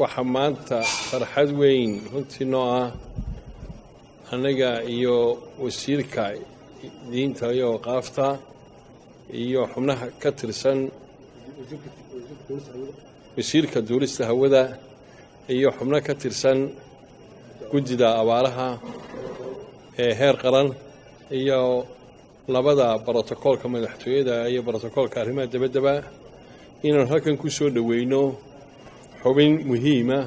Waxaa maanta farxad weyn runtii noo ah annaga iyo wasiirka diinta iyo awqaafta iyo xubnaha ka tirsan wasiirka duulista hawada iyo xubno ka tirsan guddida abaaraha ee heer qaran iyo labada brotokoolka madaxtooyada iyo brotokoolka arrimaha dabaddaba inaan halkan ku soo dhoweyno xubin muhiima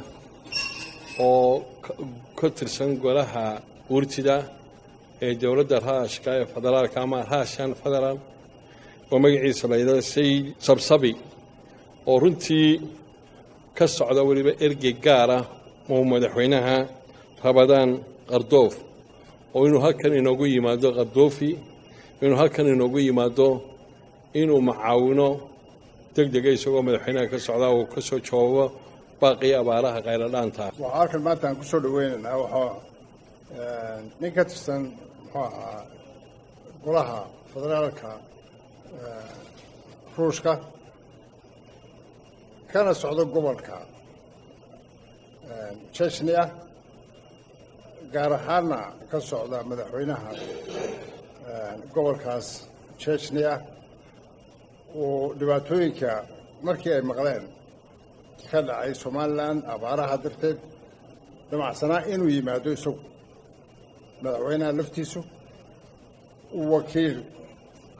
oo ka tirsan golaha guurtida ee dowladda Raashka ee federaalka ama Russian Federal oo magaciisa la yidhahdo Sayid Sabsabi, oo runtii ka socda weliba ergey gaar ah oo madaxweynaha Rabadaan Qardoof oo inuu halkan inoogu yimaado, Qardoofi inuu halkan inoogu yimaado, inuu macaawino deg dega isagoo madaxweynaha ka socda uu ka soo jawaabo baaqii abaaraha qayladhaanta. Waxaa halkan maanta aan kusoo dhaweynaynaa waxaa nin ka tirsan, muxuu ahaa, golaha federaalka Ruushka, kana socdo gobolka Chechnya, gaar ahaana ka socda madaxweynaha gobolkaas Chechnya, oo dhibaatooyinka markii ay maqleen ka dhacay Somaliland abaaraha darteed damacsanaa inuu yimaado isagu, madaxweynaha laftiisu uu wakiil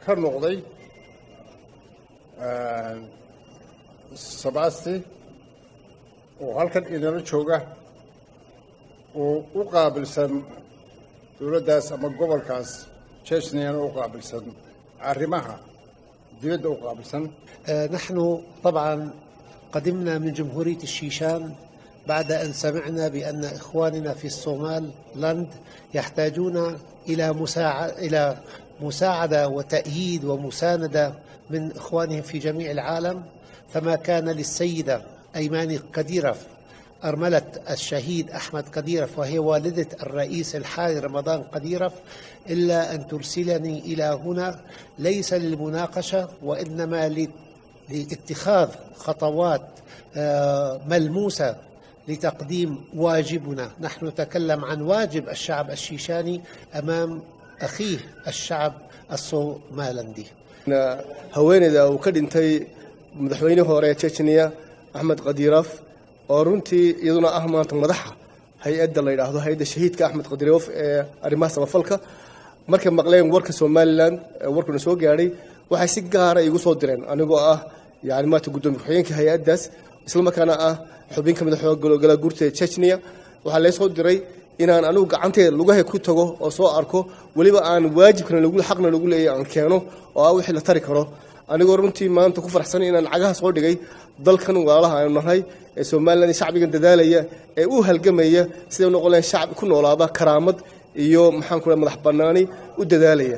ka noqday Sabasti, oo halkan inala jooga, oo u qaabilsan dowladdaas ama gobolkaas Chechnyana u qaabilsan arrimaha dibadda u qaabilsan. نحن طبعا قدمنا من جمهورية الشيشان بعد أن سمعنا بأن إخواننا في الصومال لاند يحتاجون إلى مساعدة وتأييد ومساندة من إخوانهم في جميع العالم. فما كان للسيدة أيماني قديرف، أرملة الشهيد أحمد قديرف، وهي والدة الرئيس الحالي رمضان قديرف، إلا أن ترسلني إلى هنا، ليس للمناقشة وإنما لاتخاذ خطوات ملموسة لتقديم واجبنا. نحن نتكلم عن واجب الشعب الشيشاني أمام أخيه الشعب الصومالندي. Haweeneyda uu ka dhintay madaxweynihii hore ee Chechnya, Axmed Qadirof, oo runtii iyaduna ah maanta madaxa hay-adda la yidhaahdo hay-adda shahiidka Axmed Qadirof ee arrimaha samafalka, markay maqleen warka Somaliland, warkuna soo gaadhay, waxay si gaara igu soo direen anigoo ah yani maanta guddoomiye ku-xigeenka hay-addaas, isla markaana ah xubin ka mid a golaha guurta ee Chechnya. Waxaa lee soo diray inaan anigu gacanteeda lugahay ku tago oo soo arko, weliba aan waajibkana lagu xaqna lagu leeyahy aan keeno, oo ah wixii la tari karo. Anigoo runtii maanta ku faraxsan inaan cagaha soo dhigay dalkan walaalaha aynu nahay ee Somaliland, shacbigan dadaalaya ee u halgamaya siday noqon lahayn shacbi ku noolaada karaamad iyo, maxaan ku madax bannaani u dadaalaya.